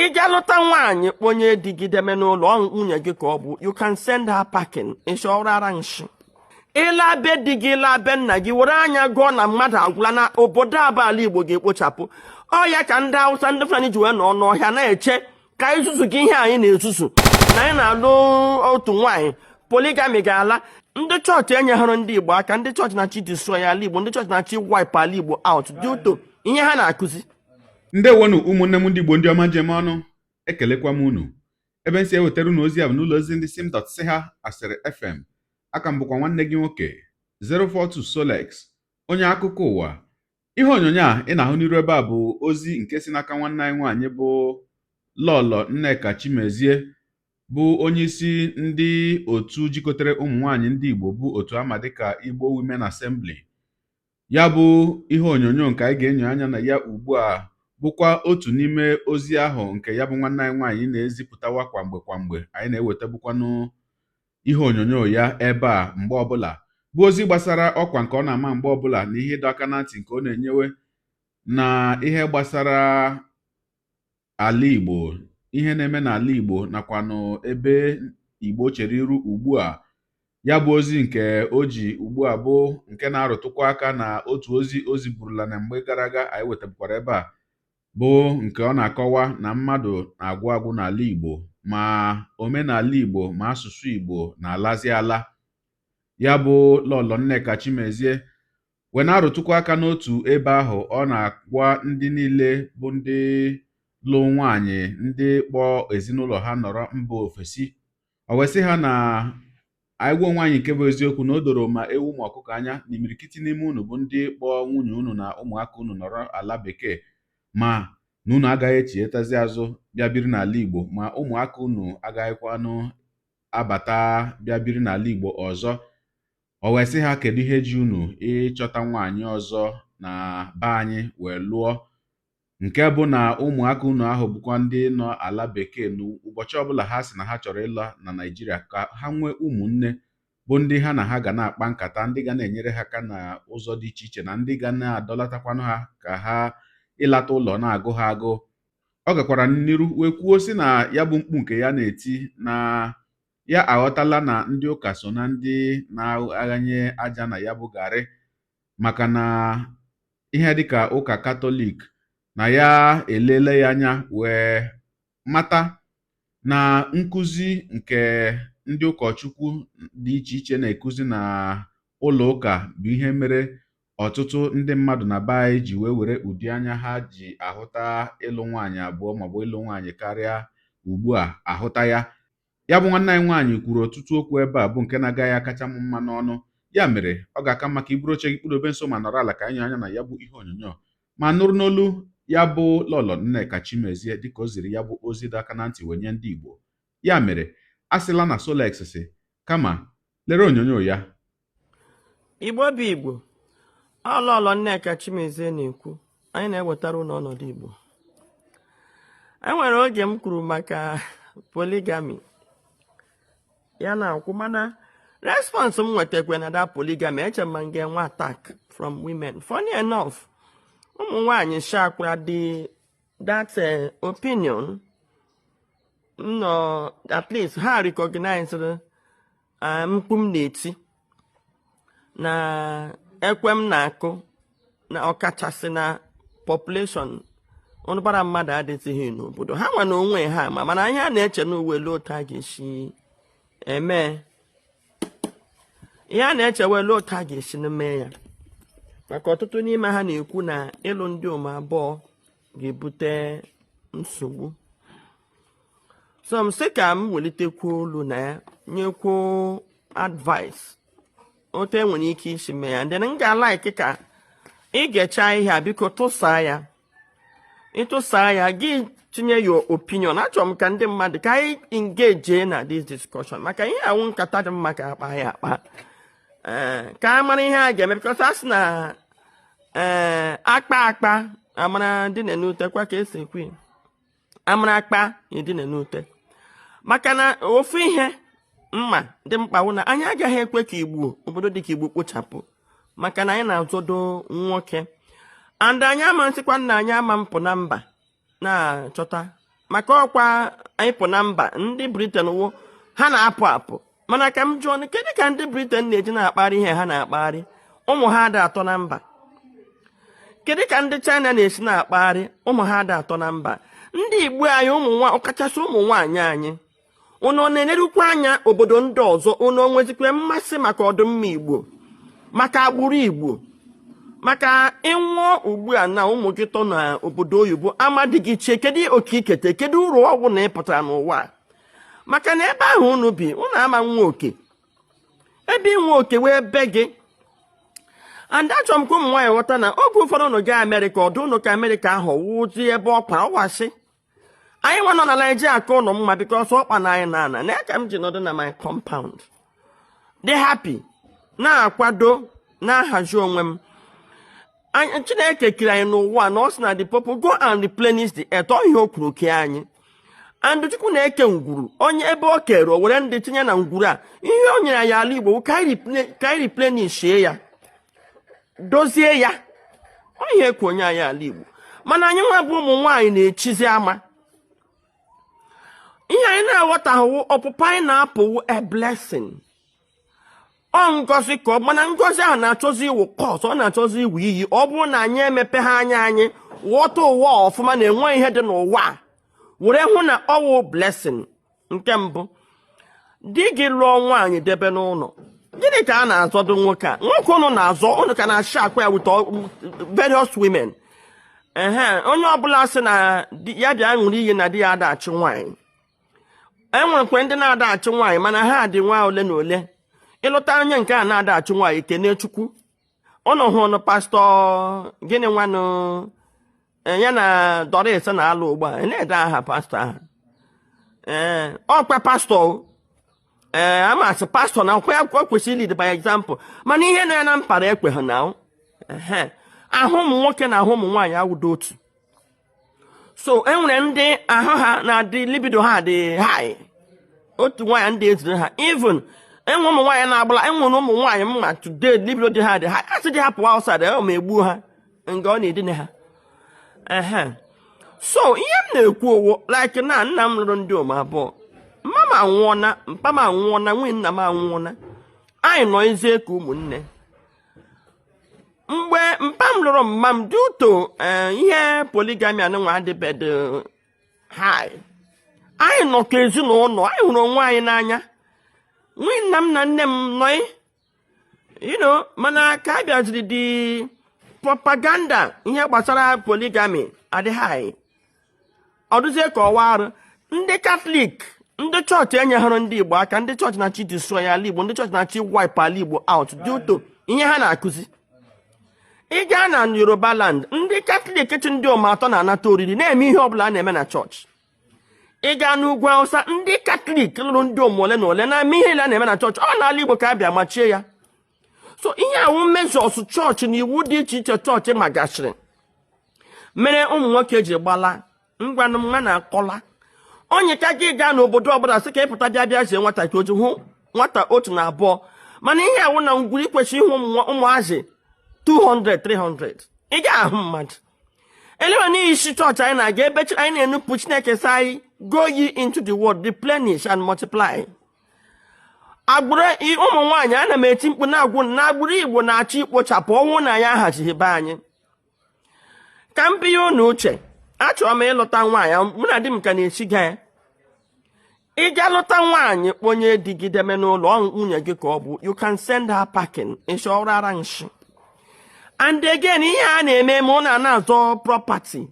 Ị ga lụta nwaanyị kponye di gị deme n'ụlọ, ọ nwunye gị ka ọ bụ. You can send her packing. Ịsị ọrụ ara nshi. Ịla be di gị, laa be nna gị, were anya gụọ na mmadụ agwụla na obodo a bụ ala Igbo ga-ekpochapụ. Ọ ya ka ndị Hausa, ndị Fulani ji wee nọ n'ọhịa na-eche ka anyị zuzu gị ihe anyị na-ezuzu na anyị na-alụ otu nwaanyị. Polygamy ga-ala. Ndị chọọchị enyeghịrị ndị Igbo aka. Ndị chọọchị na-achị destroy ala Igbo. Ndị chọọchị na-achị wipe ala Igbo out due to ihe ha na-akụzi. Ndewonu, ụmụnne m ndị Igbo, ndị ọma njem ọnụ. Ekelekwa m unu. Ebe nsi ewetara unu ozi a bụ n'ụlọ ozi ndị sim dot si ha asịrị FM. Aka m bụkwa nwanne gị nwoke 042 Solex, onye akụkọ ụwa. Ihe onyonyo a ị na-ahụ n'iru ebe a bụ ozi nke si n'aka nwanne anyị nwaanyị bụ Lọlọ Nneka Chimezie, bụ onye isi ndị otu jikọtara ụmụ nwaanyị ndị Igbo, bụ otu ama dịka Igbo Women Assembly. Ya bụ ihe onyonyo nke anyị ga-enyo anya na ya ugbu a bụkwa otu n'ime ozi ahụ nke ya bụ nwanne anyị nwaanyị na-ezipụtawa kwa mgbe kwa mgbe. Anyị na-ewetabụkwanụ ihe onyonyo ya ebe a mgbe ọbụla, bụ ozi gbasara ọkwa nke ọ na-ama mgbe ọbụla na ihe ịdọ aka na ntị nke ọ na-enyewe na ihe gbasara ala Igbo, ihe na-eme n'ala Igbo, nakwanụ ebe Igbo chere iru ugbu a. Ya bụ ozi nke o ji ugbu a bụ nke na-arụtụkwa aka na otu ozi o ziburula na mgbe gara aga anyị wetabukwara ebe a, bụ nke ọ na-akọwa na mmadụ na-agwụ agwụ n'ala Igbo, ma omenala Igbo ma asụsụ Igbo na-alazi ala. Ya bụ Lọlọ Nneka Chimezie wee na-arụtụkwa aka n'otu ebe ahụ, ọ na-agwa ndị niile bụ ndị lụ nwaanyị, ndị kpọọ ezinụlọ ha nọrọ mba ofesi. O wee sị ha na anyị gwa onwe anyị nke bụ eziokwu, na o doro ma ewu ma ọkụkọ anya na imirikiti n'ime unu bụ ndị kpọọ nwunye unu na ụmụaka unu nọrọ ala bekee, ma na unu agaghị echighetazi azụ bịa biri n'ala Igbo, ma ụmụaka unu agaghịkwanụ abata bịa biri n'ala Igbo ọzọ. O wee sị ha, kedu ihe ji unu ịchọta nwaanyị ọzọ na be anyị wee lụọ, nke bụ na ụmụaka unu ahụ bụkwa ndị nọ ala bekee, n'ụbọchị ọbụla ha sị na ha chọrọ ịla na Naịjirịa ka ha nwee ụmụnne bụ ndị ha na ha ga na-akpa nkata, ndị ga na-enyere ha aka na ụzọ dị iche iche, na ndị ga na-adọlatakwanụ ha ka ha ịlata ụlọ na-agụ ha agụụ. Ọ gakwara n'iru wee kwuo sị na ya bụ mkpu nke ya na-eti, na ya aghọtala na ndị ụka so na ndị na-aghanye aja na ya bụ garị, maka na ihe dịka ụka Katọlik, na ya elele ya anya wee mata na nkụzi nke ndị ụkọchukwu dị iche iche na-ekuzi na ụlọ ụka bụ ihe mere ọtụtụ ndị mmadụ na be anyị ji wee were ụdị anya ha ji ahụta ịlụ nwaanyị abụọ maọbụ ịlụ nwaanyị karịa ugbu a ahụta ya. Ya bụ nwanne anyị nwaanyị kwuru ọtụtụ okwu ebe a bụ nke na-agaghị akacha m mma n'ọnụ. Ya mere ọ ga-aka mma ka iburu oche gị kpụdobe nso ma nọrọ ala ka anyị anya na ya bụ ihe onyonyo ma nụrụ n'olu ya bụ Lọlọ Nneka Chimezie dịka o ziri ya bụ ozi dị aka na ntị wee nye ndị Igbo. Ya mere a sịla na Solex si, kama lere onyonyo ya. Igbo bụ Igbo. Ọlọlọ Nneka Chimezie na-ekwu. Anyị na-ewetara unu ọnọdụ Igbo. E nwere oge m kwuru maka polygamy ya na-akwụ, mana response m nwetakwa na that polygamy, eche m ma m ga-enwe attack from women. Funny enough, ụmụ nwaanyị shakwara the that opinion nọ. At least ha recognize mkpu m na-eti na ekwe m na-akụ, na ọkachasị na population ụbara mmadụ adịghị n'obodo ha nwa na onwe ha ma. Mana ihe a na-eche n'uwelu otu a ga-esi eme ihe a na-echewelu otu a ga-esi mee ya, maka ọtụtụ n'ime ha na-ekwu na ịlụ ndị ụmụ abụọ ga-ebute nsogbu. So m sị ka m welitekwuo olu na ya, nyekwuo advice otu e nwere ike isi mee ya. Ndị m ga-alike ka ị ga-echa ihe a, biko tụsaa ya. Ịtụsaa ya, gị tinye your opinion. Achọrọ m ka ndị mmadụ ka anyị engage na this discussion, maka ihe awụ nkata dị mma ka akpa ya akpa, ee, ka a mara ihe a ga-eme, because a sị na ee, akpa akpa amara dị n'ute kwa ka esi ekwu ya. Amara akpa edina n'ute, maka na ofu ihe mma dị mkpa wụ na anyị agaghị ekwe ka Igbo, obodo dịka Igbo, kpochapụ, maka na anyị na-azọdo nwoke and anyị ama nsịkwa nna anyị ama mpụ na mba na-achọta. Maka ọkwa anyị pụ na mba ndị Britain wụ ha na-apụ apụ. Mana ka m jụọ, kedu ka ndị Britain na-eji na-akparị ihe ha na-akpagharị, ụmụ ha ada atọ na mba? Kedu ka ndị China na-esi na-akpagharị, ụmụ ha ada atọ na mba? Ndị Igbo anyị, ụmụ nwa, ọkachasị ụmụ nwaanyị anyị, unu ọ na-enerukwa anya obodo ndị ọzọ? Unu onwezikwa mmasị maka ọdịmma Igbo, maka agbụrụ Igbo? Maka ịnwụọ ugbu a na ụmụ gị tọ n'obodo oyibo amadịghị chie, kedu oke ikete? Kedu uru ọgwụ na ị pụtara n'ụwa a? Maka na ebe ahụ unu bi, unu ama nwa oke ebe inwe oke wee be gị. And achọrọ m ka ụmụ nwaanyị ghọta na oge ụfọdụ unu gaa Amerịka, ọdụ unu ka Amerịka ahụ wụzi ebe ọkpa ọwasị. Anyị nwa nọ na Naijiria ka ụnụ mma, because ọkpa na anyị na-ana na ka m ji nọdụ na my compound, dị happy, na-akwado, na-ahazi onwe m. Chineke kere anyị n'ụwa na ọ sị na the people go and replenish the earth. Ọ ihe o kwuru kee anyị. And Chukwu na-eke ngwuru onye ebe o kere, o were ndị tinye na ngwuru a. Ihe o nyere anyị ala Igbo, ka anyị replenishie ya, dozie ya. Ọ ihe ekwe onye anyị ala Igbo. Mana anyị nwa bụ ụmụ nwaanyị na-echizi ama. Ihe anyị na-aghọtaghị, ọpụpụ anyị na-apụwu a blessing, ọ ngọzi ka ọ. Mana ngọzi ahụ na-achọzi iwu curse, ọ na-achọzi iwu iyi, ọ bụrụ na anyị emepe ha anya anyị ghọta ụwa ọfụma na enwe ihe dị n'ụwa a, were hụ na ọwụ blessing. Nke mbụ, di gị lụọ nwaanyị debe n'ụlọ, gịnị ka a na-azọdo nwoke a? Nwoke unu na-azọ, unu ka na-achị akwa ya with various women. Ehe, onye ọbụla sị na ya bịa ṅụrụ iyi na di ya ada achị nwaanyị. Enwerekwe ndị na-ada achị nwaanyị, mana ha dị nwa ole na ole. Ịlụta onye nke a na-ada achị nwaanyị, kene Chukwu. Ụnụ hụrụ pastọ gịnị nwanụ ya na Doris na-alụ ugbu a, na-ede aha pastọ ahụ. Ee, ọkwa pastọ. Ee, amasị pastọ na ọkwa ya kwesịrị lead by example, mana ihe nọ ya na mpara ekweghị na ehe ahụ ụmụ nwoke na ahụ ụmụ nwaanyị awụdo otu. So enwere ndị ahụ ha na-adị, libido ha dị high, otu nwaanyị ndị eziri ha. Even enwe ụmụ nwaanyị na-agbala, enwere ụmụ nwaanyị mma today, libido dị ha dị high, asị dị ha pụwa outside, ọ ma egbuo ha nga ọ na-edina ha. Ehe, so ihe m na-ekwu owo, like na nna m lụrụ ndị ụmụ abụọ. Mma m anwụọna, mpa m anwụọna, nwunye nna m anwụọna. Anyị nọ ezie ka ụmụnne. Mgbe mpa m lụrụ mma m dị ụtọ, ihe polygamy anụnwa adịbedo high. Anyị nọ ka ezinụlọ, anyị hụrụ onwe anyị n'anya, nwunye nna m na nne m nọ. Mana ka a bịaziri dị propaganda, ihe gbasara polygamy adịghị anyị, ọ dụzie ka ọwa arụ. Ndị Katọlik, ndị chọọchị enyeghara ndị Igbo aka. Ndị chọọchị na-achị destroy ala Igbo, ndị chọọchị na-achị wipe ala Igbo out due to ihe ha na-akụzi. Ị gaa na Yoruba land, ndị Katọlik chi ndị ụmụ atọ na-anata oriri, na-eme ihe ọbụla a na-eme na chọọchị. Ị gaa n'ugwu Awụsa, ndị Katọlik lụrụ ndị ụmụ ole na ole na-eme ihe niile a na-eme na chọọchị. Ọ n'ala Igbo ka a bịa machie ya. So ihe awụ measures chọọchị na iwu dị iche iche chọọchị magashịrị mere ụmụ nwoke ji gbala ngwanụ mma na akọla onye ka gị gaa n'obodo ọbụla sị ka ịpụta bịa bịa zie nwata ka oji hụ nwata otu na abụọ. Mana ihe awụ na ngwuru ikwesị ịhụ ụmụazị 200, 300, ị ga-ahụ mmadụ elewe n'ihi isi chọọchị anyị na-aga ebe anyị na-enupụ Chineke sị anyị go ye into the world, replenish and multiply. Agbụrụ ụmụ nwaanyị, ana m eti mkpu na-agwụ na agbụrụ Igbo na-achọ ikpochapụ ọnwụ na ya ahazighị be anyị. Ka m binye unu uche, achọrọ m ịlụta nwaanyị. Mụ na di m ka na-esiga ya. Ị ga lụta nwaanyị, kponye di gị deme n'ụlọ, ọ nwunye gị ka ọ bụ. You can send her packing, nshi ọrụ ara nshi. And again, ihe a na-eme ma ọ na-azọ property,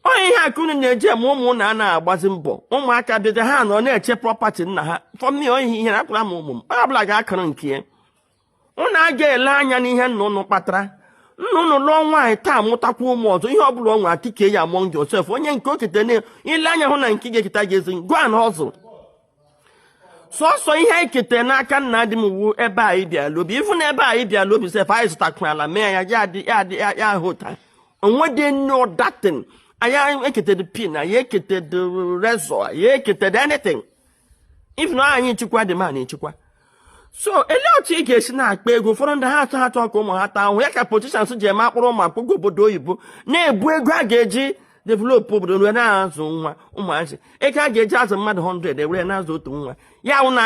ọ ihe a ka unu na-eji eme ụmụ na a na-agbazi mbọ. Ụmụaka bịaja, ha nọ na-eche property nna ha. For me, ọ ihe ihe na akwara m ụmụ m, onye ọbụla ga-akụrụ nke ya. Unu a ga-ele anya n'ihe nna unu kpatara. Nna unu lụọ nwaanyị taa, mụtakwa ụmụ ọzọ, ihe ọbụla ọ nwe atike ya among yourself. Onye nke okete na ile anya hụ na nke ga-eketa ga-ezi go and hustle. Sọsọ ihe anyị ketara n'aka nna dị m wu ebe anyị bịala obi ifu na ebe anyị bịala obi sef. Anyị zụtakwara ala mee ya, ya adị ya adị ya ahụ taa onwe dị no datin. Anyị eketere pin, anyị eketere razor, anyị eketere anything. If na anyị chịkwa dị ma na-echekwa. So elee otu ị ga-esi na-akpa ego? Ụfọdụ ndị ha atọ ha chọọ ka ụmụ ha taa ahụhụ ya ka politicians ji eme akpụrụ ụmụ akpụgo obodo oyibo, na-ebu ego a ga-eji Develop obodo wee na-azụ nwa ụmụazị. Ego a ga-eji azụ mmadụ 100, ewere na-azụ otu nwa. Ya wụ na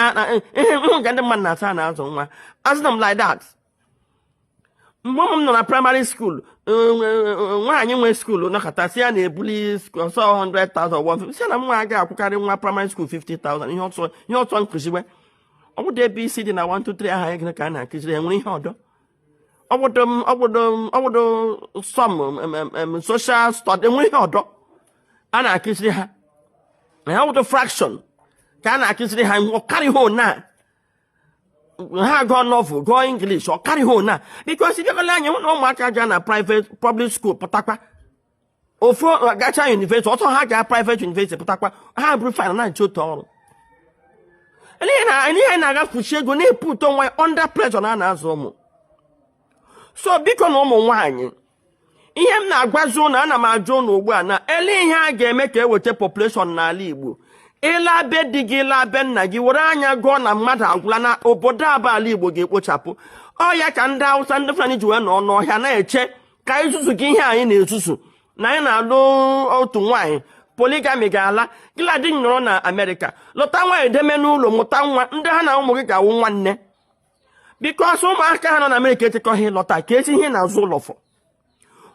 ihe nhụ ka ndị mmadụ na-asa na-azụ nwa. Azụ m like that. Mgbe ụmụ m nọ na primary school, nwaanyị nwe school nọkọta sị ya na-ebuli ọsọ 100,000, 150, sị na m nwa agaghị akwụkarị nwa primary school 50,000. Ihe ọsọ nkụziwe ọ bụdo ebe isi dị na 1 2 3 aha ya ka a na-akụziri ya nwere ihe ọdọ. Ọbụdo some social study enwere ihe ọdọ a na-akụziri ha na ọbụdo fraction ka a na-akụziri ha. Ọ karịghị na ha gụọ novel, gụọ English, ọ karịghị na because ịbịakọla anya hụ na ụmụaka gaa na private, public school pụtakwa, ofu gacha university, ọtọ ha gaa private university pụtakwa, ha bụrụ fine na-achọ otu ọrụ. Ihe na-agafuchi ego na-eput onwe under pressure na a na-azụ ụmụ. So biko, na ụmụ nwanyị, ihe m na-agwazi ụnụ, ana m ajụ ụnụ ugbu a na ele ihe a ga-eme ka eweta population n'ala Igbo. Ịla be di gị, ịla be nna gị, were anya gụọ na mmadụ agwụla na obodo abụ ala Igbo ga-ekpochapụ. Ọ ya ka ndị Hausa, ndị Fulani ji wee nọ n'ọhịa na-eche ka anyị zuzu gị ihe anyị na-ezuzu na anyị na-alụ otu nwaanyị. Polygamy ga-ala. Gịladị nọrọ na Amerịka, lọta nwaanyị deme n'ụlọ, mụta nwa, ndị ha na ụmụ gị ga-awụ nwanne, because ụmụaka ha nọ na Amerịka echekọghị ịlọta ka esi ihe na-azụ ụlọ fọ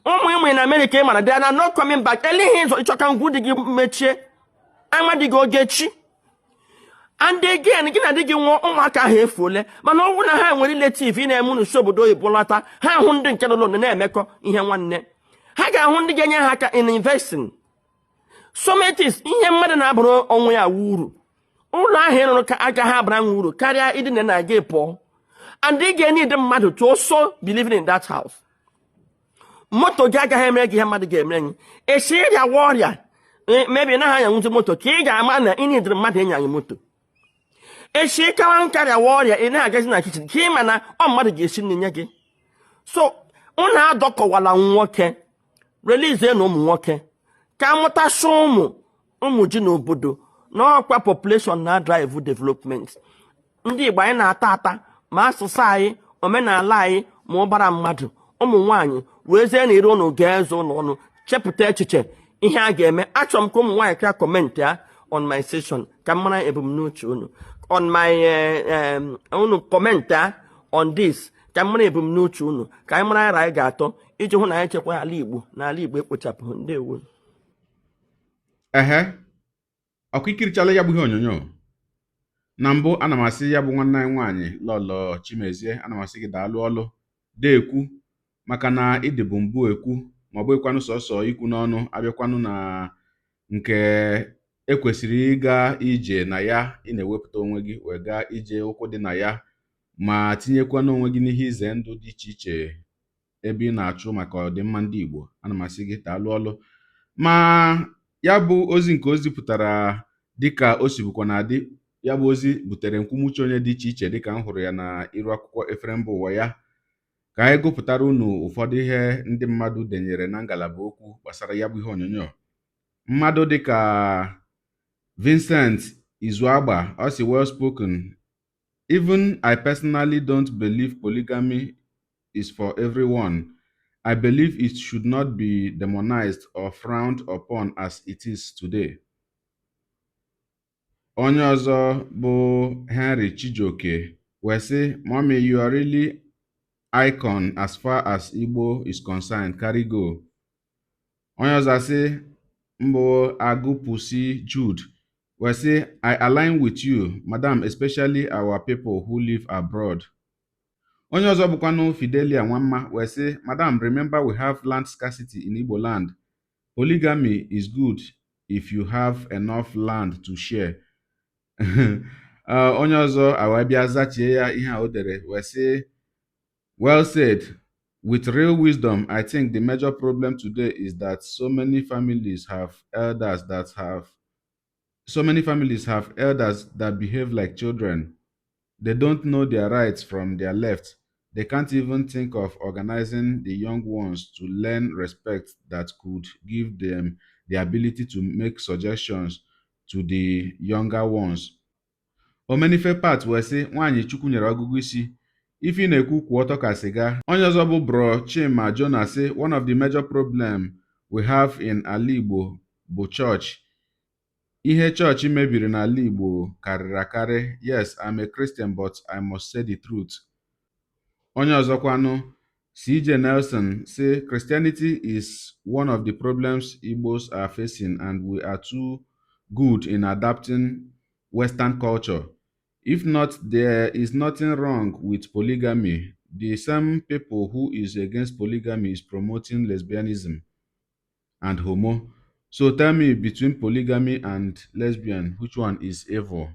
ụmụ ịmụ na Amerịka. Ị mara they are not coming back. Ele ihe ịzọ ịchọ ka ngwu dị gị mechie ama dị gị oge chi. And again, gị na di gị nwụọ, ụmụaka ahụ efuole. Mana ọ bụrụ na ha nwere relative ị na-eme unu si obodo oyibo lọta, ha hụ ndị nke nọ na-emekọ ihe nwanne, ha ga-ahụ ndị ga-enye ha aka in investing. So many things, ihe mmadụ na-abụrụ onwe ya wu uru. Ụlọ ahụ ịrụrụ ka agaghị abara nwa uru karịa ịdị na gị pụọ. And ị ga-enye mmadụ to also be living in that house. Moto gị agaghị emere gị ihe mmadụ ga-emere gị. Esi ịrịawa ọrịa, maybe naghị anyanwụzi moto, ka ị ga-ama na ị nidiri mmadụ ịnya gị moto. Echi ịkawa nkarịawa ọrịa, ị na-agazi na kitchen, ka ị ma na ọ mmadụ ga-esi nri nye gị. So unu adọkọwala nwoke, release na ụmụ nwoke ka amụtasị ụmụ ụmụ ji n'obodo na ọkwa population na drive development. Ndị Igbo anyị na-ata ata ma asụsụ anyị, omenala anyị, ma ụbara mmadụ. Ụmụ nwaanyị wee zie na ire ụnụ ga-eze ụlọ ọnụ, chepụta echiche ihe a ga-eme. Achọrọ m ka ụmụ nwaanyị ka comment ya on my session ka m mara ebumnuche unu on my unu comment ya on this ka m mara ebumnuche unu, ka anyị mara ara anyị ga-atọ iji hụ na anyị chekwa ala Igbo na ala Igbo ekpochapụ. Ndewo. Ehe, ọkụ ikirichala ya bụ ihe onyonyo na mbụ. Ana m asị ya bụ nwanne anyị nwaanyị Lọlọ Chimezie, ana m asị gị daalụ ọlụ deekwu, maka na ịdịbụ mbụ ekwu, ma ọ bụghịkwanụ sọsọ ikwu n'ọnụ. Abịakwanụ na nke ekwesịrị ịga ije na ya, ị na-ewepụta onwe gị wee gaa ije ụkwụ dị na ya, ma tinyekwana onwe gị n'ihe ize ndụ dị iche iche ebe ị na-achụ maka ọdịmma ndị Igbo. Ana m asị gị daalụ ọlụ. Ma ya bụ ozi nke o zipụtara, dịka o si bụkwa na-adị, ya bụ ozi butere nkwumuche onye dị iche iche, dịka m hụrụ ya na iru akwụkwọ efere mba ụwa ya. Ka anyị gụpụtara unu ụfọdụ ihe ndị mmadụ denyere na ngalaba okwu gbasara ya bụ ihe onyonyo. Mmadụ dịka Vincent Izuagba, ọ sị, "Well spoken. Even I personally don't believe polygamy is for everyone. I believe it should not be demonized or frowned upon as it is today." Onye ọzọ bụ Henry Chijioke wee sị, "Mommy, you are really icon as far as Igbo is concerned. Carry go." Onye ọzọ asị mbụ Agụpụsị Jude wee sị, "I align with you, madam, especially our people who live abroad." Onye ọzọ bụkwanụ Fidelia Nwamma wee sị, "Madam, remember we have land scarcity in Igbo land. Polygamy is good if you have enough land to share." Onye ọzọ awee bịa zachie ya ihe a o dere wee sị, "Well said. With real wisdom, I think the major problem today is that so many families have elders that behave like children. They don't know their rights from their left. They can't even think of organizing the young ones to learn respect that could give them the ability to make suggestions to the younger ones." Omenife Pat wee sị, "Nwaanyị Chukwu nyere ọgụgụ isi, ife ị na-ekwu kwụ ọtọ ka sịga." Onye ọzọ bụ Bro Chima Jona sị, "One of the major problem We have in ala Igbo bụ chọọchị. Ihe chọọchị mebiri n'ala Igbo karịrị akarị. Yes, I'm a Christian, but I must say the truth. Onye ọzọkwanụ, CJ Nelson, say Christianity is one of the problems Igbos are facing and we are too good in adapting Western culture. If not, there is nothing wrong with polygamy. The same people who is against polygamy is promoting lesbianism and homo. So tell me, between polygamy and lesbian, which one is evil?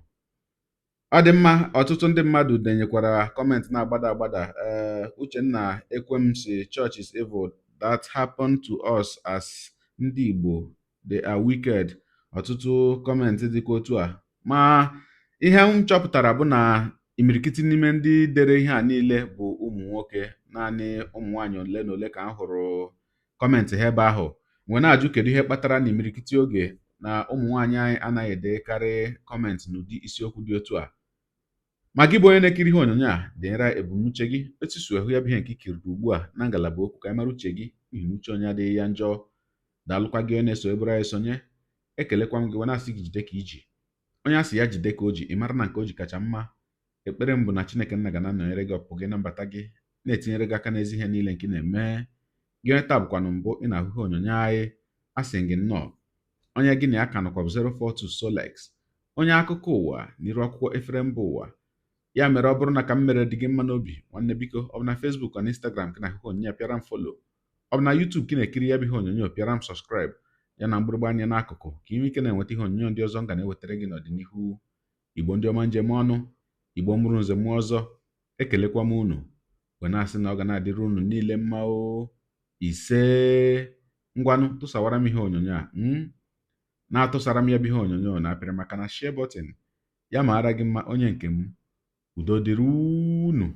Ọ dị mma. Ọtụtụ ndị mmadụ denyekwara comment na-agbada agbada. Ee, Uchenna Ekwem si, "Church is evil that happened to us as ndị Igbo. They are wicked." Ọtụtụ comment dịka otu a, ma ihe m chọpụtara bụ na imirikiti n'ime ndị dere ihe a niile bụ ụmụ nwoke. Naanị ụmụ nwaanyị ole na ole ka m hụrụ comment ha ebe ahụ. Nwee na-ajụ, kedu ihe kpatara na imirikiti oge na ụmụ nwaanyị anyị anaghị edekarị comment n'ụdị isiokwu dị otu a? Ma gị bụ onye na-ekiri ihe onyonyo a, denyere ebumnuche gị etu si hụ ya bụ ihe nke ikiriri ugbu a na ngalaba okwu, ka anyị mara uche gị, n'ihi na uche onye adịghị ya njọ. Daalụkwa gị onye na-eso ebere anyị sonye. Ekelekwa m gị wee na-asị gị jide ka iji. Onye a sị ya jide ka o ji, ị mara na nke o ji kacha mma. Ekpere m bụ na Chineke nna ga na-anọnyere gị, ọpụpụ gị na mbata gị, na-etinyere gị aka n'ezi ihe niile nke ị na-eme. Gị onye taa bụkwanụ mbụ ị na-ahụ ihe onyonyo anyị, asị gị nnọọ. Onye gị na ya ka nọkwa bụ 042 Solex, onye akụkọ ụwa n'iru akwụkwọ efere mba ụwa. Ya mere, ọ bụrụ na ka m mere dị gị mma n'obi, nwanne, biko, ọ bụ na Facebook na Instagram ka na-ahụ onyonyo a, pịara m follow. Ọ bụ na YouTube ka ị na-ekiri ya bụ ihe onyonyo, pịara m subscribe ya na mgbịrịgba anya n'akụkụ, ka ị nwee ike na-enweta ihe onyonyo ndị ọzọ m ga na-ewetara gị n'ọdịnihu. Igbo ndị ọma, njem ọnụ, Igbo mụrụ nze mụọ ọzọ, ekelekwa m unu wee na-asị na ọ ga na-adịrị unu niile mma o. Ise. Ngwanụ, tụsawara m ihe onyonyo a, na-atụsara m ya bụ ihe onyonyo na apịrị maka na share button ya. Maara gị mma, onye nke m. Udo dịrị unu.